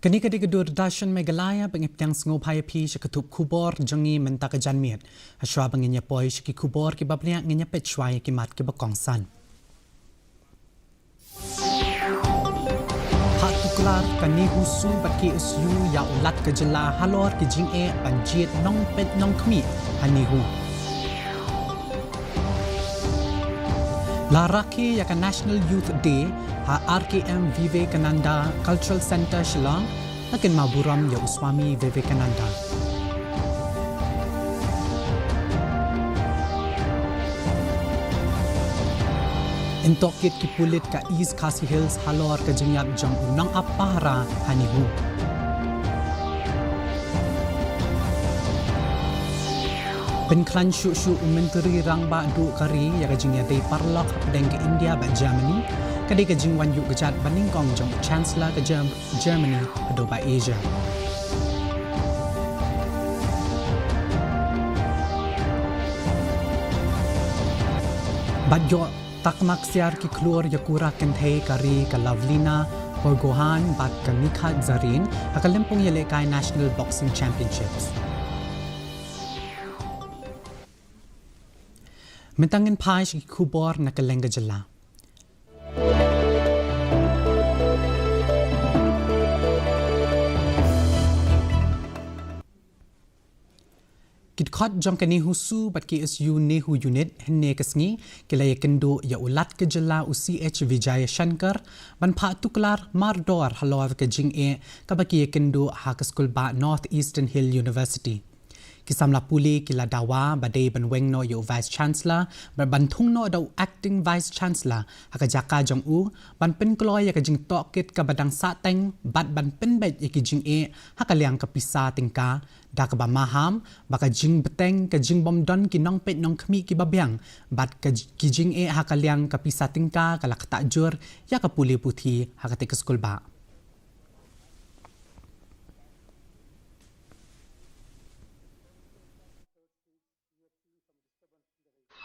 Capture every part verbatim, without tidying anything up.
Kane ka dei ka Doordarshan Meghalaya, ba ngi pdiang sngewbha ïa phi sha ka thup khubor jong ngi mynta ka janmiet. Hashwa ba ngin ïa poi sha ki khubor kiba bniah, ngin ïa peit shwa ïa ki mat kiba kongsan. Ha tuklar ka NEHUSU bad KSU ïa u Lat ka jylla halor ki jingeh ban jied nongpeit nongkhmih ha NEHU. La rakhe ïa ka National Youth Day ha RKM Vivekananda Cultural Centre Shillong, la kynmaw burom ïa u Swami Vivekananda. Yn tohkit ki pulit ka East Khasi Hills halor ka jingïap jong u nongap pahara ha NEHU. Pynkhlaiñ shuh shuh u Myntri Rangbah Duh ka ri ïa ka jingïadei paralok hapdeng ka India bad Germany, ka dei ka jingwan ïuh kjat banyngkong jong u Chancellor ka Germ-, Germany haduh ba Asia. Bad ïoh takma ksiar ki khlur ïa kura kynthei ka ri ka Lovlina Borgohain bad ka Nikhat Zareen ha ka lympung ïalehkai National Boxing Championships. Mynta ngin phai sha ki khubor na kylleng ka jylla. Ki dkhot jong ka NEHUSU bad KSU NEHU Unit hynne ka sngi ki la ïakynduh ïa u Lat ka jylla u C H Vijayashankar ban phah tuklar mardor halor ka jingeh kaba ki ïakynduh ha ka skulbah North Eastern Hill University. Ki samla pule ki la dawa ba dei ban weng noh ïa u Vice Chancellor bad ban thung noh da u Acting Vice Chancellor ha ka jaka jong u, ban pynkloi ïa ka jingtohkit kaba dang sahteng bad ban pynbeit ïa ki jingeh ha ka liang ka pisa tyngka, da kaba maham ba ka jingbteng ka jingbymdon ki nongpeit nongkhmih kiba biang bad ka j-, ki jingeh ha ka liang ka pisa tyngka ka la ktah jur ïa ka pule puthi ha katei ka skulbah.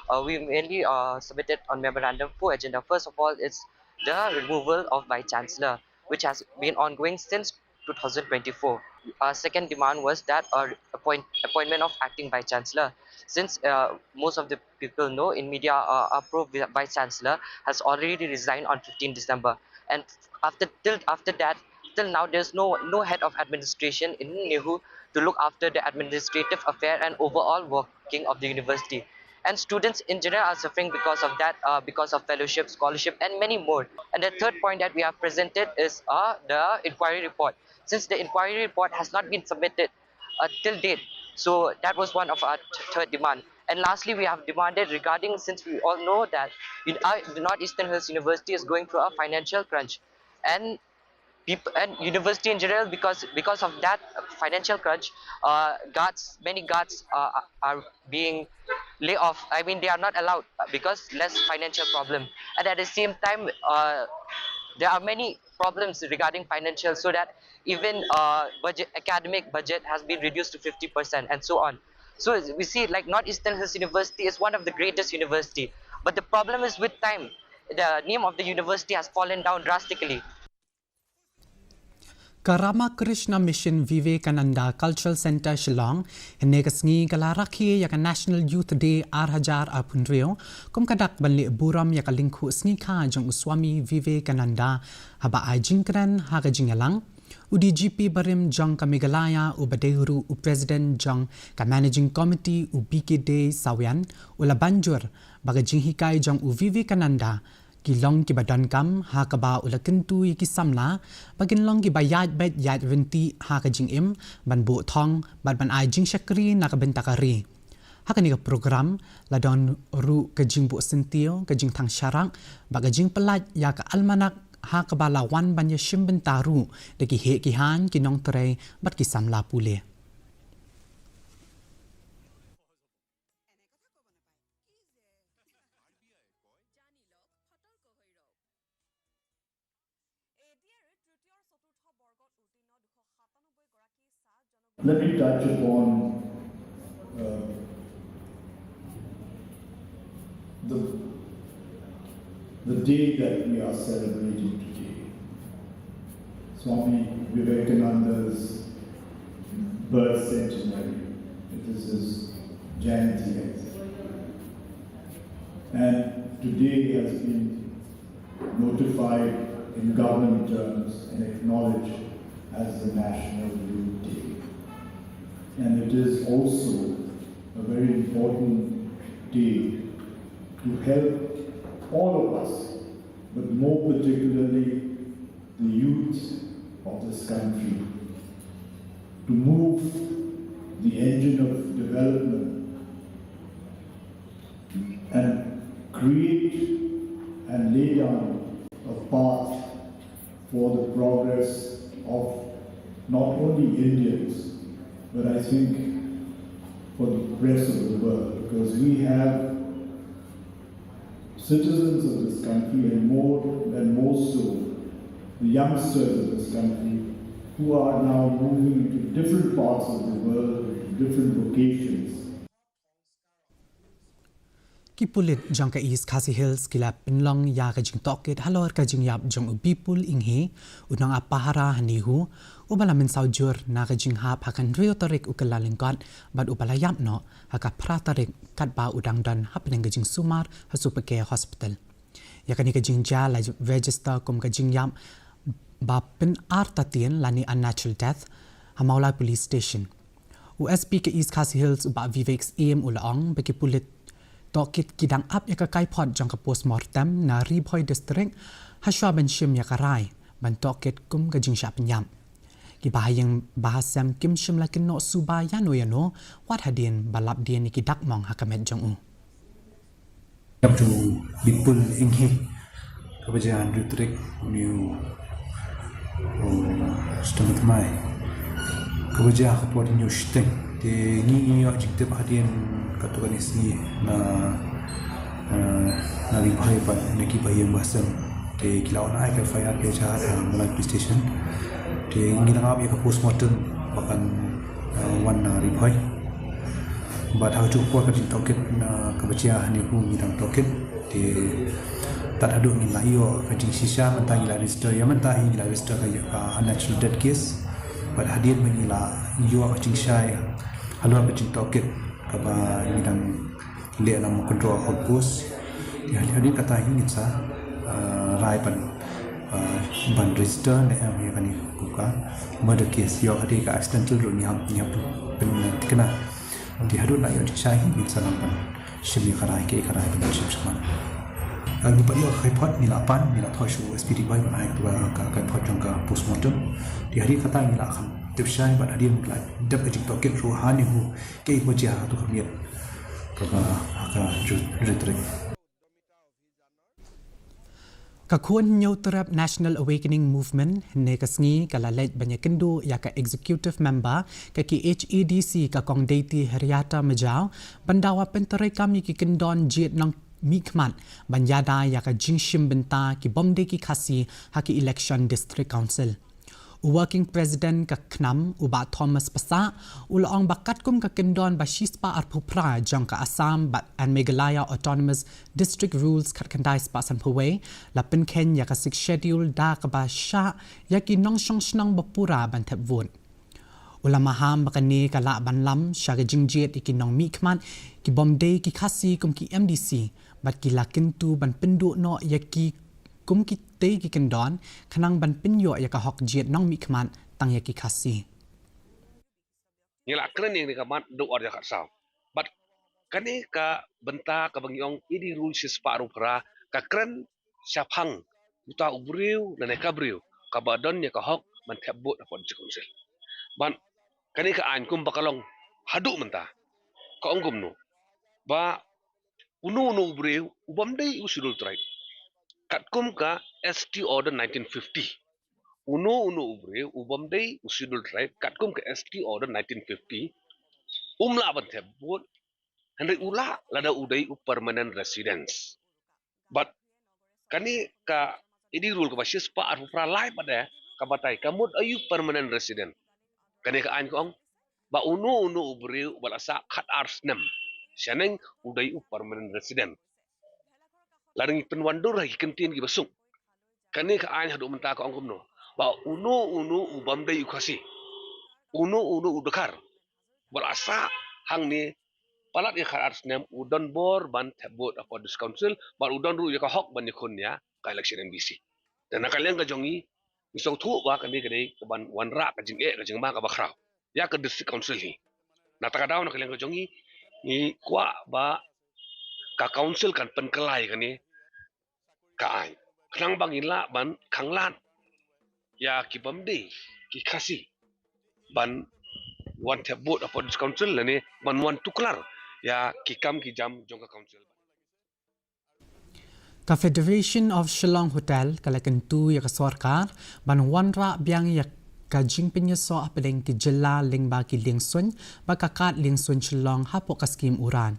Uh, we mainly, uh, submitted on memorandum four agenda. First of all, it's the removal of Vice Chancellor, which has been ongoing since two thousand twenty-four. Our second demand was that, uh, appoint-, appointment of acting Vice Chancellor. Since, uh, most of the people know, in media, uh, our pro vi-, Vice Chancellor has already resigned on fifteenth December. And after, till, after that, till now, there's no, no head of administration in NEHU to look after the administrative affair and overall working of the university. And students in general are suffering because of that, uh, because of fellowship, scholarship, and many more. And the third point that we have presented is, uh, the inquiry report. Since the inquiry report has not been submitted, uh, till date, so that was one of our th-, third demand. And lastly, we have demanded regarding, since we all know that in, uh, the North Eastern Hills University is going through a financial crunch, and peop-, and university in general, because, because of that financial crunch, uh, guards, many guards, uh, are being laid off. I mean, they are not allowed because less financial problem. And at the same time, uh, there are many problems regarding financial, so that even, uh, budget, academic budget has been reduced to fifty percent and so on. So we see, like, North Eastern Hills University is one of the greatest university, but the problem is, with time, the name of the university has fallen down drastically. Ka Ramakrishna Mission Vivekananda Cultural Centre Shillong, hynne ka sngi ka la rakhe ïa ka National Youth Day ar hajar arphew hynriew, kum ka dak ban leh burom ïa ka lyngkhuh sngi kha jong u Swami Vivekananda, haba ai jingkren ha ka jingïalang u D G P barim jong ka Meghalaya, uba dei ruh u President jong ka Managing Committee, u B K Deisawian, u la ban jur ba ka jinghikai jong u Vivekananda ki long kiba donkam, ha kaba u la kyntu ïa ki samla ba kin long kiba ïaid beit ïaid ryntih ha ka jingim, ban buh thong bad ban ai jingshakri na ka bynta ka ri. Ha kane ka program la don ruh ka jingbuh syntiew, ka jingthang sharak bad ka jingpyllait ïa ka almanak, ha kaba la wan ban ïashim bynta ruh da ki heh ki haiñ, ki nongtrei bad ki samla pule. Let me touch upon, uh, the, the day that we are celebrating today. It's Swami Vivekananda's birth centenary. It is his Jayanti. And today has been notified in government terms and acknowledged as the National Youth Day. And it is also a very important day to help all of us, but more particularly the youth of this country, to move the engine of development and create and lay down a path for the progress of not only Indians, but I think for the rest of the world, because we have citizens of this country, and more and more so the youngsters of this country, who are now moving to different parts of the world, to different vocations. Ki pulit jong ka East Khasi Hills ki la pynlong ïa ka jingtohkit halor ka jingïap jong u Bipul Inghi, u nongap pahara ha NEHU, uba la mynsaw jur na ka jinghap ha ka hynriew tarik u Kyllalyngkot, bad uba la ïap noh ha ka phra tarik katba u dang don hapdeng ka jingsumar ha Sopike Hospital. Ïa kane ka jingjia la register kum ka jingïap ba pynartatien lane unnatural death ha Mawlai Police Station. U S P ka East Khasi Hills u Bah Vivek Syiem u la ong ba ki pulit tohkit ki dang ap ïa ka kaiphod jong ka postmortem na Ri Bhoi District hashwa ban shim ïa ka rai ban tohkit kum ka jingshah pynïap. Ki bahaïing bahasem kim shym la kynnoh suba ïano ïano wat hadien ba lap dien ïa ki dakmong ha ka met jong u. Ïap jong u Bipul Inghi kaba jia ha hynriew tarik une u September thymmai kaba jia ha ka por hynñiew shiteng. Te ngi ngi ïoh jingtip hadien katto katne sngi na na Ri Bhoi bad na ki bahaïing bahasem. Te ki la wan ai ka F I R ki la shah ha Mawlai Police Station. Te ngi dang ap ïa ka postmortem ba kan wan na Ri Bhoi. Bad ha kajuh ka por ka jingtohkit kaba jia ha NEHU ngi dang tohkit. Te tad haduh ngin la ïoh ka jingshisha mynta ngi la register ïa mynta hi ngi la register ka ïa ka unnatural death case. Bad hadien ba ngi la ïoh ka jingshai halor ka jingtohkit kaba ngi dang leh na Mawkynrew outpost. Te hadien kata hi ngin sa rai ban ban register ne em ïa kane ka murder case ïoh ka dei ka accidental ruh ngi hap ngi hap pynthikna. Te haduh la ïoh jingshai hi ngin sa nang ban shim ïa ka rai kaei ka rai ban shim shakhmat. Ngi pat ïoh ka kaiphod ngi la pan ngi la thoh sha u S P Ri Bhoi ban ai ka kaiphod jong ka postmortem. Te hadien kata ngi la kham tip shai bad hadien ngi la dep ka jingtohkit ruh ha NEHU kaei ba jia ha kato ka miet kaba ha ka hynriew tarik. Ka Khun Hynñiewtrep National Awakening Movement hynne ka sngi ka la leit ban ïakynduh ïa ka Executive Member ka KHADC ka Kong Deiti Hriata Majaw ban dawa pyntreikam ïa ki kyndon jied nongmihkhmat ban ïada ïa ka jingshim bynta ki bym dei ki Khasi ha ki election District Council. U Working President ka KHNAM u Bah Thomas Passah u la ong ba katkum ka kyndon ba shispah arphew phra jong ka Assam bad and Meghalaya Autonomous District Rules khatkhyndai spah sanphew wei la pynkheiñ ïa ka Sixth Schedule da kaba shah ïa ki nongshong shnong ba pura ban thep vote. U la maham ba kane ka lah ban lam sha ka jingjied ïa ki nongmihkhmat ki bym dei ki Khasi kum ki MDC bad ki la kyntu ban pynduh noh ïa ki kum kitei ki kyndon khnang ban pynïoh ïa ka hok jied nongmihkhmat tang ïa ki Khasi. Ngi la kren ïa kane ka mat dei ar hajar khatsaw bad kane ka bynta kaba ngi ong ïa ki rule shispah arphew phra ka kren shaphang uta u briew lane ka briew kaba don ïa ka hok ban thep vote hapoh District Council. Bad kane ka aiñ kumba ka long haduh mynta ka ong kumno ba uno uno u briew u bym dei u Scheduled Tribe katkum ka S T Order nineteen fifty. Uno uno u briew u bym dei u Scheduled Tribe katkum ka S T Order nineteen fifty um lah ban thep vote, hynrei u lah lada u dei u permanent residents. Bad kane ka ïa ki rule kaba shispah arphew phra lai pat de ka batai ka mut aïu permanent resident. Kane ka aiñ ka ong ba uno uno u briew uba la sah khatar snem shaneng u dei u permanent resident. Lada ngi pynwandur ha ki kyntien kiba suk, kane ka aiñ haduh mynta ka ong kumno ba uno uno u bym dei u Khasi, uno uno u dkhar, ba la sah hangne palat ïa khatar snem u don bor ban thep vote hapoh District Council, bad u don ruh ïa ka hok ban ïakhun ïa ka election M D C. Te na ka liang ka jong ngi, ngi sngewthuh ba kane ka dei ka ban wanrah ka jingeh ka jingma kaba khraw ïa ka District Council hi. Na kata ka daw na ka liang ka jong ngi, ngi kwah ba ka Council kan pynkylla ïa kane ka aiñ, khnang ba ngin lah ban khanglad ïa ki bym dei ki Khasi ban wan thep vote hapoh District Council lane ban wan tuklar ïa ki kam ki jam jong ka Council. Ka Federation of Shillong Hotel ka la kyntu ïa ka sorkar ban wanrah biang ïa ka jingpynïasoh hapdeng ki jylla lyngba ki liengsuiñ bad ka kad liengsuiñ Shillong hapoh ka skhim UDAN.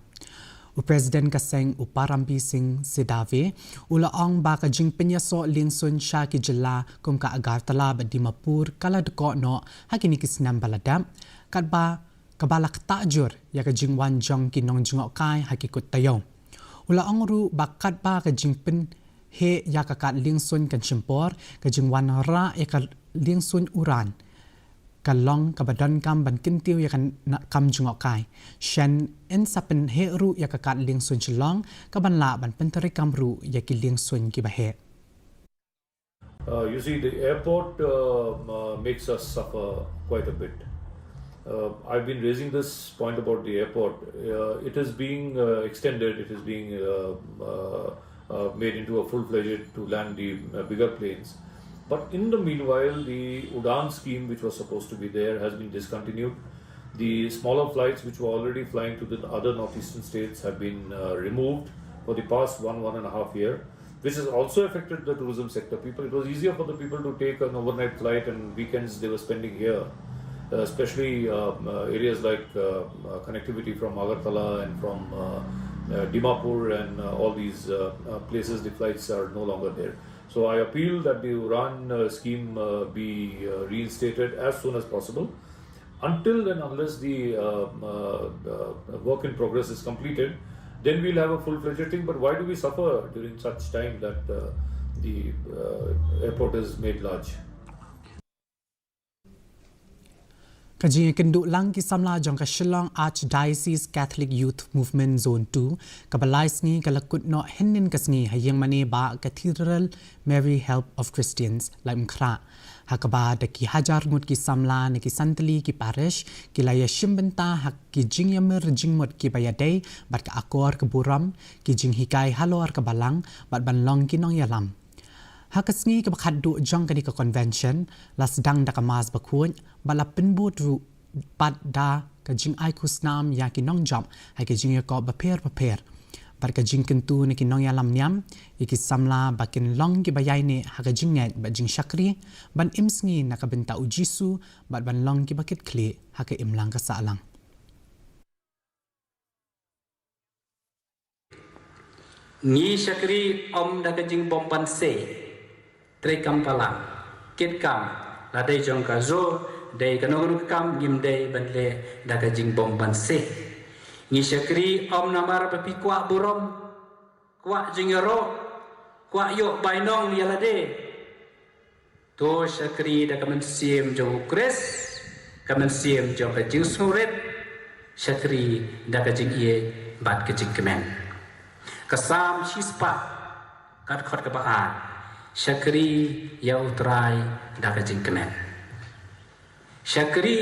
U President ka seng, u Parambi Singh Sedave, u la ong ba ka jingpynïasoh liengsuiñ sha ki jylla kum ka Agartala bad Dimapur ka la dkoh noh ha kine ki snem ba la dep, katba kaba la ktah jur ïa ka jingwan jong ki nongjngohkai ha ki kut taïew. U la ong ruh ba katba ka jingpynheh ïa ka kad liengsuiñ kan shim por, ka jingwanrah ïa ka liengsuiñ UDAN ka long kaba donkam ban kyntiew ïa ka na-, kam jngohkai. Shen yn sa pynheh ruh ïa ka kad liengsuiñ Shillong, kaban lah ban pyntreikam ruh ïa ki liengsuiñ kiba heh. Uh, you see, the airport uh, uh, makes us suffer quite a bit. Uh, I've been raising this point about the airport. Uh, it is being uh, extended, it is being uh, uh, uh, made into a full fledged to land the uh, bigger planes. But in the meanwhile, the UDAN scheme, which was supposed to be there, has been discontinued. The smaller flights, which were already flying to the other northeastern states, have been uh, removed for the past one, one and a half year, which has also affected the tourism sector. People, it was easier for the people to take an overnight flight, and weekends they were spending here, uh, especially um, uh, areas like uh, uh, connectivity from Agartala and from uh, uh, Dimapur and uh, all these uh, uh, places. The flights are no longer there. So I appeal that the UDAN uh, scheme uh, be uh, reinstated as soon as possible. Until and unless the uh, uh, uh, work in progress is completed, then we'll have a full-fledged thing. But why do we suffer during such time that uh, the uh, airport is made large? Ka jingïakynduh lang ki samla jong ka Shillong Archdiocese Catholic Youth Movement Zone two, kaba lai sngi ka la kut noh hynnin ka sngi ha ïingmane ba Cathedral Mary Help of Christians, Laitumkhrah. Ha kaba da ki hajar ngut ki samla na ki san tylli ki parish ki la ïashim bynta ha ki jingïamir jingmut kiba ïadei bad ka akor ka burom, ki jinghikai halor ka balang bad ban long ki nongïalam. Ha ka sngi kaba khatduh jong kane ka convention, la sdang da ka Mass bakhuid bad la pynbud ruh pat da ka jingai khusnam ïa ki nongjop ha ki jingïakop bapher bapher. Bad ka jingkyntu na ki nongïalam niam ïa ki samla ba kin long kiba ïaineh ha ka jingngeit bad jingshakri ban im sngi na ka bynta U Jisu bad ban long kiba kitkhlieh ha ka imlang ka sahlang. Ngi shakri ym da ka jingbymbanse, treikam balang, kit kam, la dei jong ka jor, dei kano kano ka kam ngim dei ban leh da ka jingbymbanse. Ngi shakri ym namar ba phi kwah burom, kwah jingïaroh, kwah ïoh bainong ïa lade. To shakri da ka mynsiem jong U Khrist, ka mynsiem jong ka jingsngewrit, shakri da ka jingïeit bad ka jingkmen. Ka Salm shispah, ka dkhot kaba ar, shakri ïa U Trai da ka jingkmen. Shakri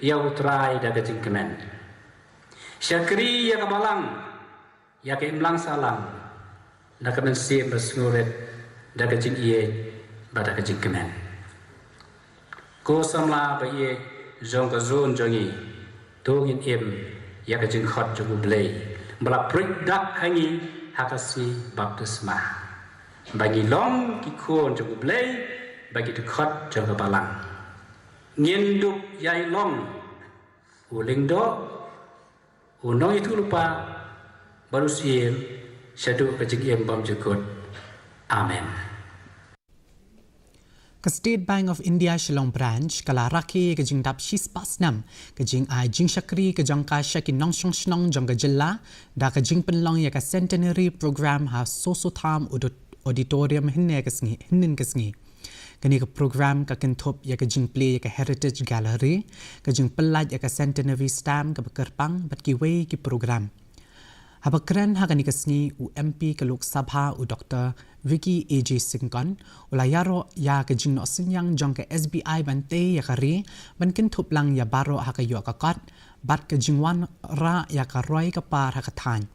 ïa U Trai da ka jingkmen. Shakri ïa ka balang, ïa ka imlang sahlang, da ka mynsiem ba sngewrit, da ka jingïeit bad da ka jingkmen. Ko samla ba ïeit jong ka zone jong ngi, to ngin im ïa ka jingkhot jong U Blei ba la pruid dak ha ngi ha ka sngi baptisma, ba ngi long ki khun jong U Blei, ba ki dkhot jong ka balang. Ngin dup ïai long u lyngdoh, u nongïathuhlypa bad u syiem shaduh ka jingim bymjukut. Amen. Ka State Bank of India Shillong Branch ka la rakhe ïa ka jingdap shispah snem ka jingai jingshakri ka jong ka sha ki nongshong shnong jong ka jylla da ka jingpynlong ïa ka Centenary Program ha Soso Tham Auditorium hynne ka sngi, hynnin ka sngi. Kane ka program ka kynthup ïa ka jingplie ïa ka Heritage Gallery, ka jingpyllait ïa ka Centenary Stamp kaba kyrpang bad kiwei ki program. Haba kren ha kane ka sngi u M P ka Lok Sabha u Doctor Ricky A J Syngkon u la ïaroh ïa ka jingnoh synñiang jong ka S B I ban tei ïa ka ri ban kynthup lang ïa baroh ha ka ïoh ka kot bad ka jingwanrah ïa ka roi ka par ha ka thaiñ.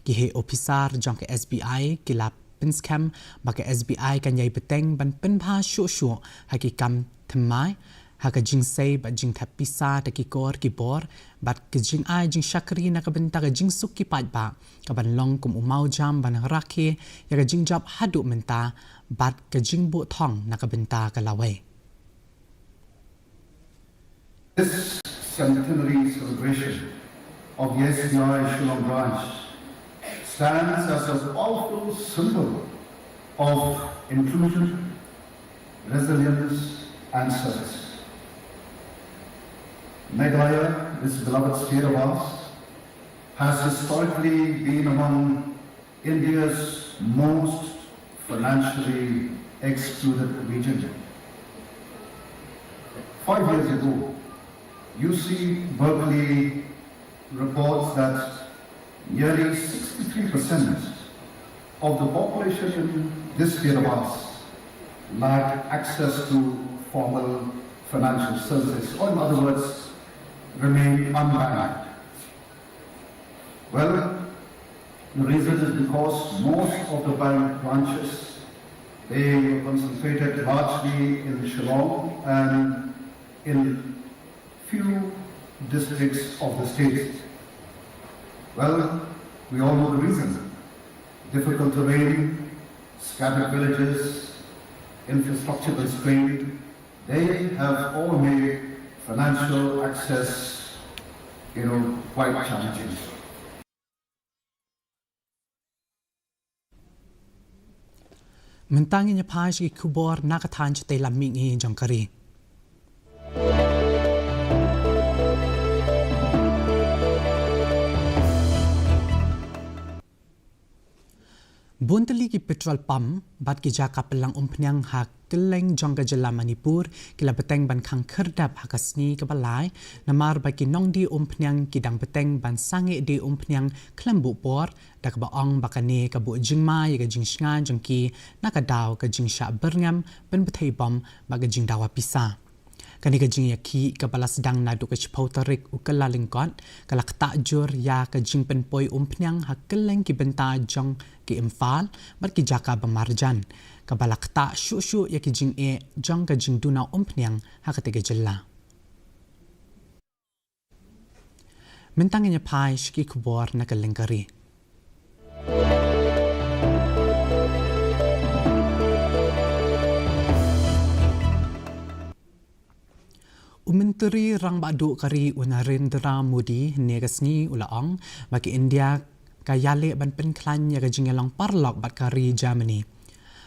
Ki heh ophisar jong ka S B I ki la pynskhem ba ka S B I kan ïai bteng ban pynbha shuh shuh ha ki kam thymmai, ha ka jingsei bad jingthep pisa da ki kor ki bor, bad ka jingai jingshakri na ka bynta ka jingsuk ki paidbah, kaban long kum u mawjam ban rakhe ïa ka jingjop haduh mynta bad ka jingbuh thong na ka bynta ka lawei. This centenary celebration of the S B I Shillong branch stands as a powerful symbol of inclusion, resilience, and service. Meghalaya, this beloved state of ours, has historically been among India's most financially excluded region. Five years ago, U C Berkeley reports that nearly sixty-three percent of the population in this state of ours lack access to formal financial services, or in other words, remain unbanked. Well, the reason is because most of the bank branches, they were concentrated largely in Shillong and in few districts of the state. Well, we all know the reason. Difficult terrain, scattered villages, infrastructure constraint, they have all made financial access, you know, quite challenging. Mynta ngin ïa phai sha ki khubor na ka thaiñ shatei lam mihngi jong ka ri. Bun tylli ki petrol pump bad ki jaka pynlang umphniang ha kylleng jong ka jylla Manipur ki la bteng ban khang khyrdep ha ka sngi kaba lai, namar ba ki nongdie umphniang ki dang bteng ban sangeh die umphniang khlem buh por, da kaba ong ba kane ka buh jingma ïa ka jingshngaiñ jong ki na ka daw ka jingshah byrngem, pynbthei bom bad ka jingdawa pisa. Kane ka jingïakhih kaba la sdang naduh ka shiphew tarik u Kyllalyngkot ka la ktah jur ïa ka jingpynpoi umphniang ha kylleng ki bynta jong ka Imphal bad ki jaka ba marjan, kaba la ktah shuh shuh ïa ki jingeh jong ka jingduna umphniang ha katei ka jylla. Mynta ngin ïa phai sha ki khubor na ka lyngkari. U Myntri Rangbah Duh ka ri u Narendra Modi hynne ka sngi u la ong ba ka India ka ïaleh ban pynkhlaiñ ïa ka jingïalang paralok bad ka ri Germany.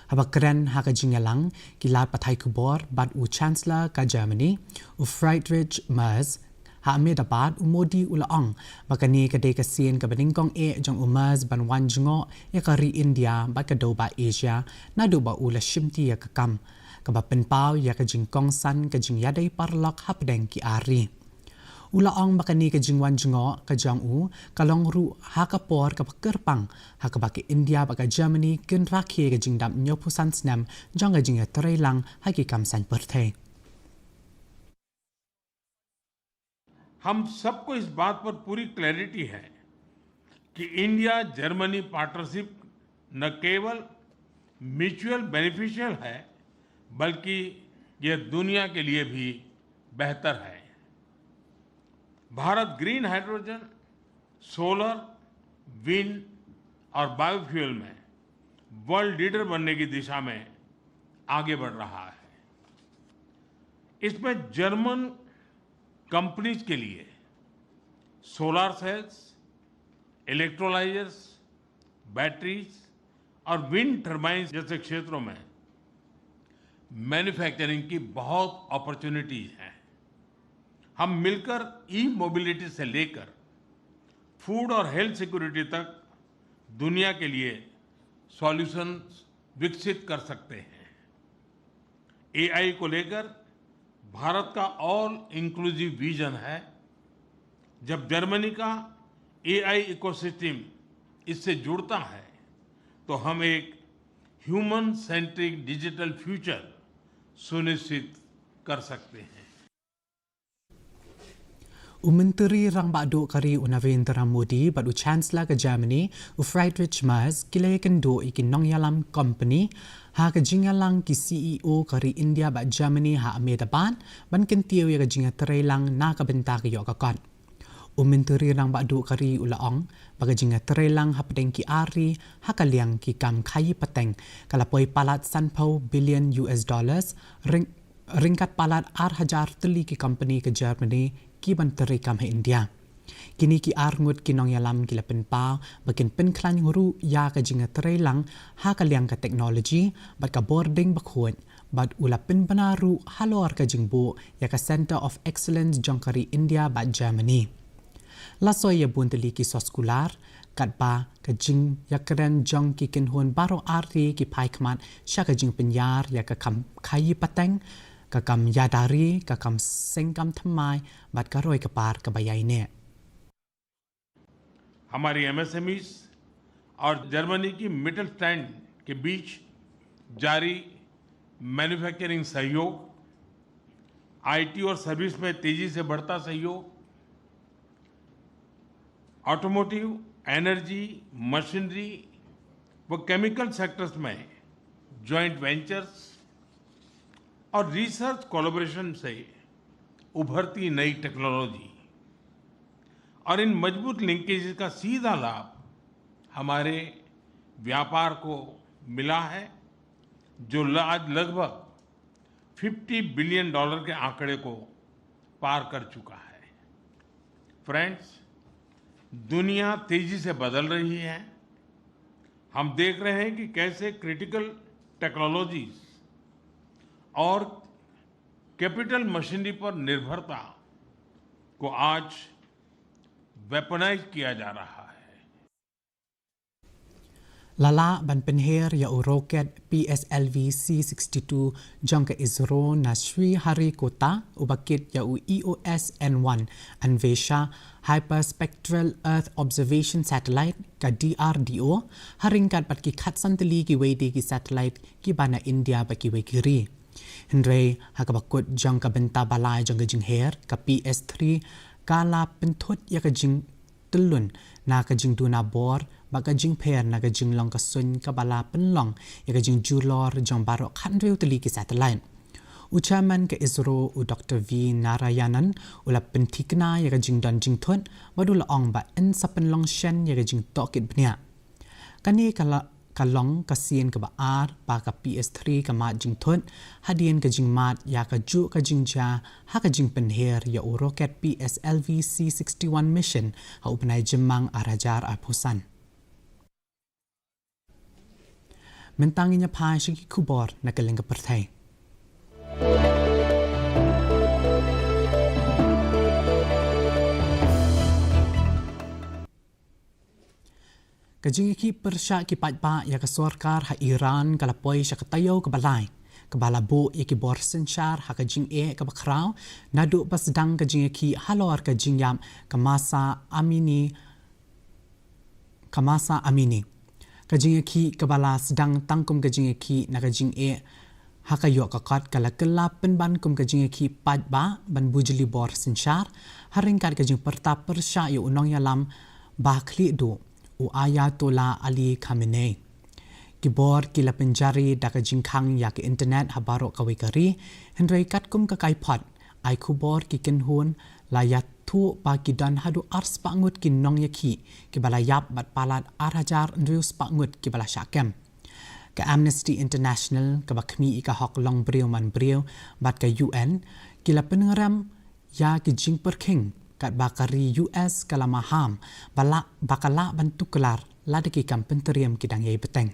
Haba kren ha ka jingïalang ki lad pathai khubor bad u Chancellor ka Germany, u Friedrich Merz, ha Ahmedabad, u Modi u la ong ba kane ka dei ka sien kaba nyngkong eh jong u Merz ban wan jngoh ïa ka ri India bad ka dewbah Asia naduh ba u la shimti ïa ka kam, kaba pynpaw ïa ka jingkongsan ka jingïadei paralok hapdeng ki ar ri. U la ong ba kane ka jingwan jngoh ka jong u ka long ruh ha ka por kaba kyrpang ha kaba ka India bad ka Germany kin rakhe ka jingdap hynñiewphew san snem jong ka jingïatreilang ha ki kam saiñ pyrthei. हम सबको इस बात पर पूरी क्लैरिटी है कि इंडिया जर्मनी पार्टनरशिप न केवल म्यूचुअल बेनिफिशियल है, बल्कि यह दुनिया के लिए भी बेहतर है। भारत ग्रीन हाइड्रोजन, सोलर, विंड और बायोफ्यूल में वर्ल्ड लीडर बनने की दिशा में आगे बढ़ रहा है। इसमें जर्मन कंपनीज के लिए सोलर सेल्स, इलेक्ट्रोलाइजर्स, बैटरीज और विंड टर्बाइंस जैसे क्षेत्रों में मैन्युफैक्चरिंग की बहुत अपॉर्चुनिटीज हैं। हम मिलकर ई मोबिलिटी से लेकर फूड और हेल्थ सिक्योरिटी तक दुनिया के लिए सॉल्यूशंस विकसित कर सकते हैं। एआई को लेकर भारत का ऑल इंक्लूसिव विजन है। जब जर्मनी का एआई इकोसिस्टम इससे जुड़ता है, तो हम एक ह्यूमन सेंट्रिक डिजिटल फ्यूचर सुनिश्चित कर सकते हैं। U Myntri Rangbah Duh ka ri u Narendra Modi bad u Chancellor ka Germany u Friedrich Merz ki la ïakynduh ïa ki nongïalam company ha ka jingïalang ki C E O ka ri India bad Germany ha Ahmedabad ban kyntiew ïa ka jingïatreilang na ka bynta ka ïoh ka kot. U Myntri Rangbah Duh ka ri u la ong ba ka jingïatreilang hapdeng ki ar ri ha ka liang ki kam khaïi pateng ka la poi palat sanphew billion U S dollars, ryngkat palat ar hajar tylli ki company ka Germany ki ban treikam ha India. Kine ki ar ngut ki nongïalam ki la pynpaw ba kin pynkhlaiñ ruh ïa ka jingïatreilang ha ka liang ka technology bad ka bording bakhuid, bad u la pynbna ruh halor ka jingbuh ïa ka Centre of Excellence jong ka ri India bad Germany. La soi ïa bun tylli ki soskular katba ka jingïakren jong ki kynhun baroh ar ri ki phai khmat sha ka jingpynïar ïa ka kam khaïi pateng, ka kam ïada ri, ka kam seng kam thymmai bad ka roi ka par kaba ïaineh. हमारी एमएसएमईज और जर्मनी की मिटलस्टैंड के बीच जारी मैन्युफैक्चरिंग सहयोग, आईटी और सर्विस में तेजी से बढ़ता सहयोग, ऑटोमोटिव, एनर्जी, मशीनरी व केमिकल सेक्टर्स में जॉइंट वेंचर्स और रिसर्च कोलैबोरेशन से उभरती नई टेक्नोलॉजी और इन मजबूत लिंकेजेस का सीधा लाभ हमारे व्यापार को मिला है, जो ल-, आज लगभग फिफ्टी बिलियन डॉलर के आंकड़े को पार कर चुका है। फ्रेंड्स, दुनिया तेजी से बदल रही है। हम देख रहे हैं कि कैसे क्रिटिकल टेक्नोलॉजीज और कैपिटल मशीनरी पर निर्भरता को आज वेपनाइज किया जा रहा है। La lah ban pynher ïa u roket P S L V C sixty-two jong ka ISRO na Sriharikota, uba kit ïa u E O S N one Anvesha Hyperspectral Earth Observation Satellite, ka D R D O, ha ryngkat bad ki khatsan tylli kiwei de ki satellite kiba na India bad kiwei ki ri. Hynrei ha kaba kut jong ka bynta ba lai jong ka jingher, ka P S three ka la pynthut ïa ka jingtyllun na ka jingduna bor bad ka jingpher na ka jinglong ka suiñ kaba la pynlong ïa ka jingjulor jong baroh khathynriew tylli ki satellite. U chairman ka ISRO, u Doctor V Narayanan, u la pynthikna ïa ka jingdon jingthut bad u la ong ba yn sa pynlong shen ïa ka jingtohkit bniah. Kane ka la, ka long ka sien kaba ar ba ka P S three ka mad jingthut hadien ka jingmad ïa kajuh ka jingjia ha ka jingpynher ïa u roket P S L V C sixty-one mission ha u bnai Jymmang ar hajar arphew san. Mynta ngin ïa phai sha ki khubor na ka liang ka pyrthei. Ka jingïakhih pyrshah ki paidbah ïa ka sorkar ha Iran ka la poi sha ka taïew kaba lai, kaba la buh ïa ki bor synshar ha ka jingeh kaba khraw naduh ba sdang ka jingïakhih halor ka jingïap ka Mahsa Amini, ka Mahsa Amini. Ka jingïakhih kaba la sdang tang kum ka jingïakhih na ka jingeh ha ka ïoh ka kot ka la kylla pynban kum ka jingïakhih paidbah ban bujli bor synshar, ha ryngkat ka jingpyrta pyrshah ïa u nongïalam ba khlieh duh, u Ayatollah Ali Khamenei. Ki bor ki la pynjari da ka jingkhang ïa ka internet ha baroh kawei ka ri, hynrei katkum ka kaiphod ai khubor ki kynhun la ïathuh ba ki don haduh ar spah ngut ki nongïakhih kiba la ïap bad palat ar hajar hynriew spah ngut kiba la shah kem. Ka Amnesty International, kaba khmih ïa ka hok long briew man briew bad ka U N, ki la pynrem ïa ki jingpyrkhing katba ka ri U S ka la maham ba la, ba ka lah ban tuklar lada ki kam pyntriem ki dang ïai bteng.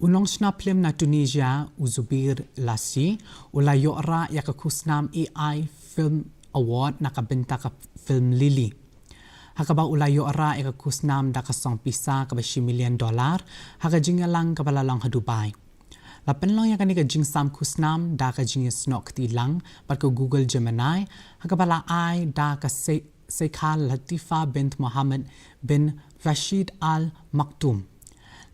U nongshna phlim na Tunisia, u Zubir Lassi, u la ïoh rah ïa ka khusnam A I Film Award na ka bynta ka film Lili. ha kaba u la ïoh rah ïa ka khusnam da ka song pisa kaba shi million dollar ha ka jingïalang kaba la long ha Dubai. La pynlong ïa kane ka jingsam khusnam da ka jingïasnoh kti lang bad ka Google Gemini ha kaba la ai da ka Sheikh Latifa bint Mohammed bin Rashid Al Maktoum.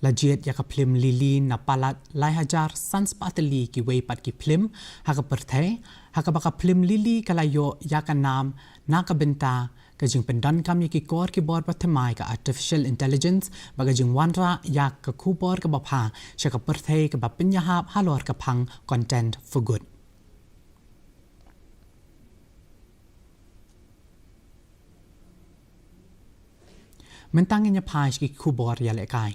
La jied ïa ka phlim Lily na palat lai hajar san spah tylli kiwei pat ki phlim ha ka pyrthei, ha kaba ka phlim Lily ka la ïoh ïa ka nam na ka bynta ka jingpyndonkam ïa ki kor ki bor ba thymmai ka artificial intelligence bad ka jingwanrah ïa ka khubor kaba bha sha ka pyrthei kaba pynïahap halor ka phang content for good. Mynta ngin ïa phai sha ki khubor ïalehkai.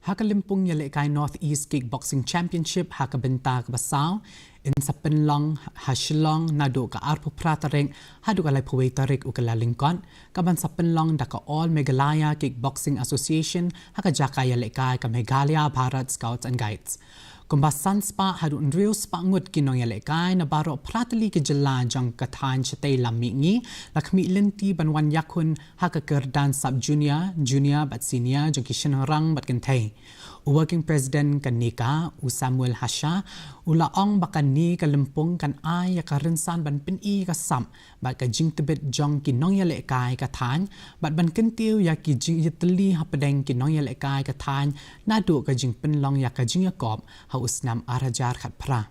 Ha ka lympung ïalehkai North East Kickboxing Championship ha ka bynta kaba saw, yn sa pynlong ha Shillong naduh ka arphew phra tarik haduh ka laiphew wei tarik u Kyllalyngkot, kaban sa pynlong da ka All Meghalaya Kickboxing Association ha ka jaka ïalehkai ka Meghalaya Bharat Scouts and Guides. Kumba san spah haduh hynriew spah ngut ki nongïalehkai na baroh phra tylli ki jylla jong ka thaiñ shatei lam mihngi la khmih lynti ban wan ïakhun ha ka kyrdan sub junior, junior bad senior jong ki shynrang bad kynthei. U working president ka NECA, u Samuel Hasha, u la ong ba kane ka lympung kan ai ïa ka rynsan ban pyni ïa ka sap bad ka jingtbit jong ki nongïalehkai ka thaiñ bad ban kyntiew ïa ki jingïatylli hapdeng ki nongïalehkai ka thaiñ naduh ka jingpynlong ïa ka jingïakop ha u snem ar hajar khatphra.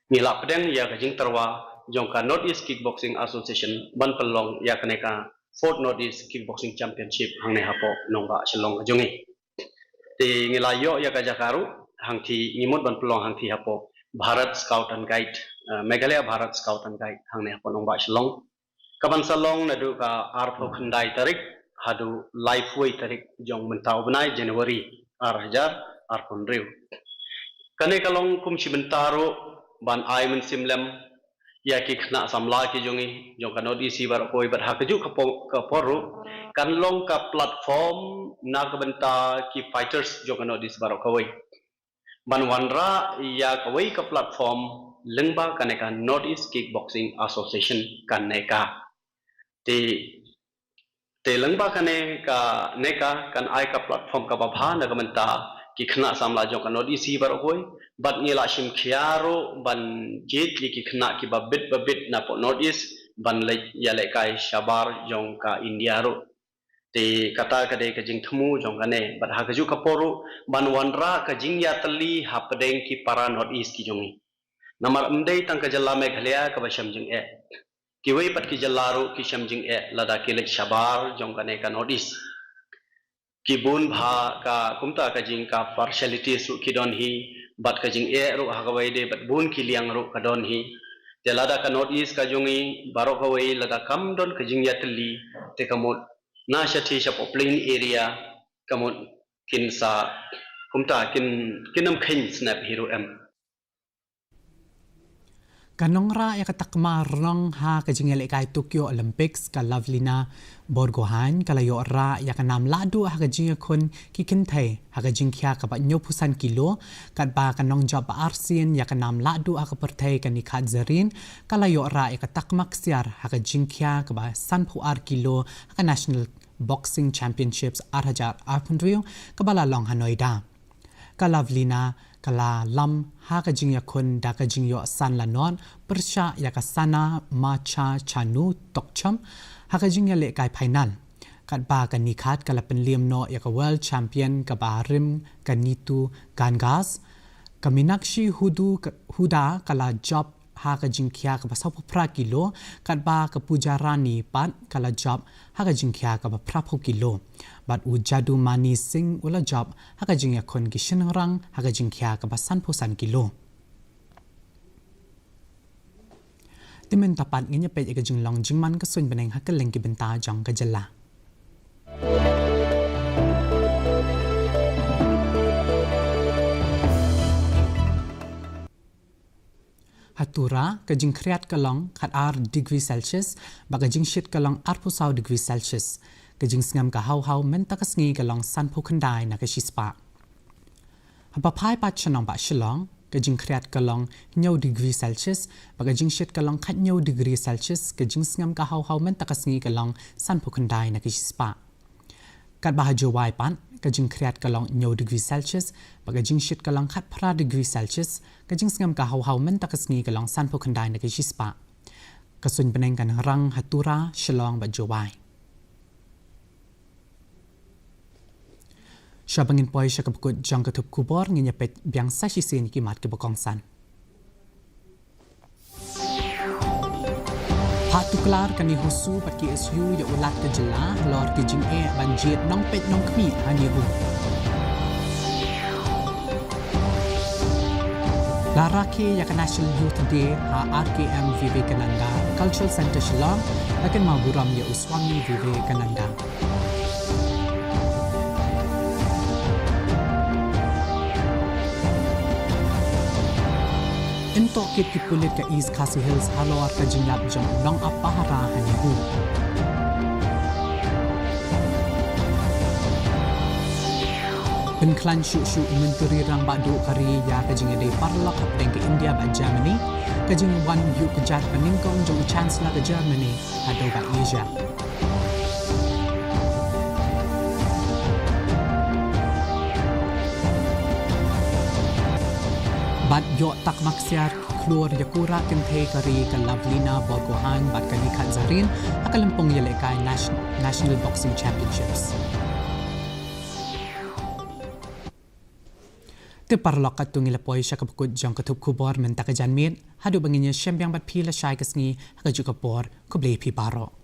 Ngi la pdeng ïa ka jingtyrwa jong ka North East Kickboxing Association ban pynlong ïa kane ka Fourth North East Kickboxing Championship hangne hapoh nongbah Shillong ka jong ngi. Te ngi la ïoh ïa ka jaka ruh hangti, ngi mut ban pynlong hangti hapoh Bharat Scout and Guide, eh, Meghalaya Bharat Scout and Guide hangne hapoh nongbah Shillong. Kaban sa long naduh ka arphew khyndai tarik haduh laiphew wei tarik jong mynta u bnai January ar hajar arphew hynriew. Kane ka long kum shi bynta ruh ban ai mynsiem lem ïa ki khynnah samla ki jong ngi jong ka North East baroh kawei bad ha kajuh ka por, ka por ruh kan long ka platform na ka bynta ki fighters jong ka North East baroh kawei ban wanrah ïa kawei ka platform lyngba kane ka North East Kickboxing Association ka NECA. Te, te lyngba kane ka NECA kan ai ka platform kaba bha na ka bynta ki khynnah samla jong ka North East baroh kawei bad ngi la shim khia ruh ban jied ïa ki khynnah kiba bit ba bit napoh North East ban leit ïalehkai shabar jong ka India ruh. Te kata ka dei ka jingthmu jong kane bad ha kajuh ka por ruh ban wanrah ka jingïatylli hapdeng ki para North East ki jong ngi. Namar ym dei tang ka jylla Meghalaya kaba shem jingeh. Kiwei pat ki jylla ruh ki shem jingeh lada ki leit shabar jong kane ka North East. Ki bun bha ka kumta ka jing ka partialities ruh ki don hi bad ka jingeh ruh ha kawei de bad bun ki liang ruh ka don hi. Te lada ka North East ka jong ngi baroh kawei lada kam don ka jingïatylli te ka mut na shathie shapoh plain area ka mut kin sa kumta kin, kin ym kheiñ snep hi ruh em. Ka nongrah ïa ka takma rnong ha ka jingïalehkai Tokyo Olympics ka Lovlina Borgohain ka la ïoh rah ïa ka nam lahduh ha ka jingïakhun ki kynthei ha ka jingkhia kaba hynñiewphew san kilo, katba ka nongjop ba arsien ïa ka nam lahduh ha ka pyrthei ka Nikhat Zarin ka la ïoh rah ïa ka takma ksiar ha ka jingkhia kaba sanphew ar kilo ha ka National Boxing Championships ar hajar arphew hynriew kaba la long ha Noida. Ka Lovlina ka la lam ha ka jingïakhun da ka jingïoh san la nod pyrshah ïa ka Sana Machachanu Tokchom ha ka jingïalehkai final. Katba ka Nikhat ka la pynliem noh ïa ka world champion kaba rim ka Nitu Gangas. Ka Minakshi Hudu ka, Huda ka la jop ha ka jingkhia kaba sawphew phra kilo, katba ka Puja Rani pat ka la jop ha ka jingkhia kaba phraphew kilo. Bad u Jadumani Singh u la jop ha ka jingïakhun ki shynrang ha ka jingkhia kaba sanphew san kilo. Te mynta pat ngin ïa peit ïa ka jinglong jingman ka suiñ bneng ha kylleng ki bynta jong ka jylla. Ha Tura, ka jingkhriat ka long khat ar degree Celsius, bad ka jingshit ka long arphew saw degree Celsius. Ka jingsngem ka haw haw mynta ka sngi ka long sanphew khyndai na ka shispah. Haba phai pat sha nongbah Shillong, ka jingkhriat ka long hynñiew degree Celsius, bad ka jingshit ka long khathynñiew degree Celsius, ka jingsngem ka haw haw mynta ka sngi ka long sanphew khyndai na ka shispah. Katba ha Jowai pat, ka jingkhriat ka long hynñiew degree Celsius, bad ka jingshit ka long khatphra degree Celsius, ka jingsngem ka haw haw mynta ka sngi ka long sanphew khyndai na ka shispah. Ka suiñ bneng ka nang rang ha Tura, Shillong bad Jowai. Shuwa ba ngin poi sha kaba kut jong ka thup khubor, ngin ïa peit biang sa shisien ïa ki mat kiba kongsan. Phah tuklar ka NEHUSU bad KSU ïa u Lat ka jylla halor ki jingeh ban jied nongpeit nongkhmih ha NEHU. La rakhe ïa ka National Youth Day ha R K M Vivekananda Cultural Centre Shillong, la kynmaw burom ïa u Swami Vivekananda. Yn tohkit ki pulit ka East Khasi Hills halor ka jingïap jong u nongap pahara ha NEHU. Pynkhlaiñ shuh shuh u Myntri Rangbah Duh ka ri ïa ka jingïadei paralok hapdeng ka India bad Germany, ka jingwan ïuh kjat banyngkong jong u Chancellor ka Germany haduh ba Asia. Bad ïoh tak maksiar khlur ïa kura kynthei ka ri ka Lavlina Borgohain bad ka Nikhat Zarin ha ka lympung ïalehkai Nas-, National Boxing Championships. Te paralok, katto ngi la poi sha kaba kut jong ka thup khubor mynta ka janmiet, haduh ba ngin ïa shem biang bad phi lashai ka sngi ha kajuh ka por, khublei phi baroh.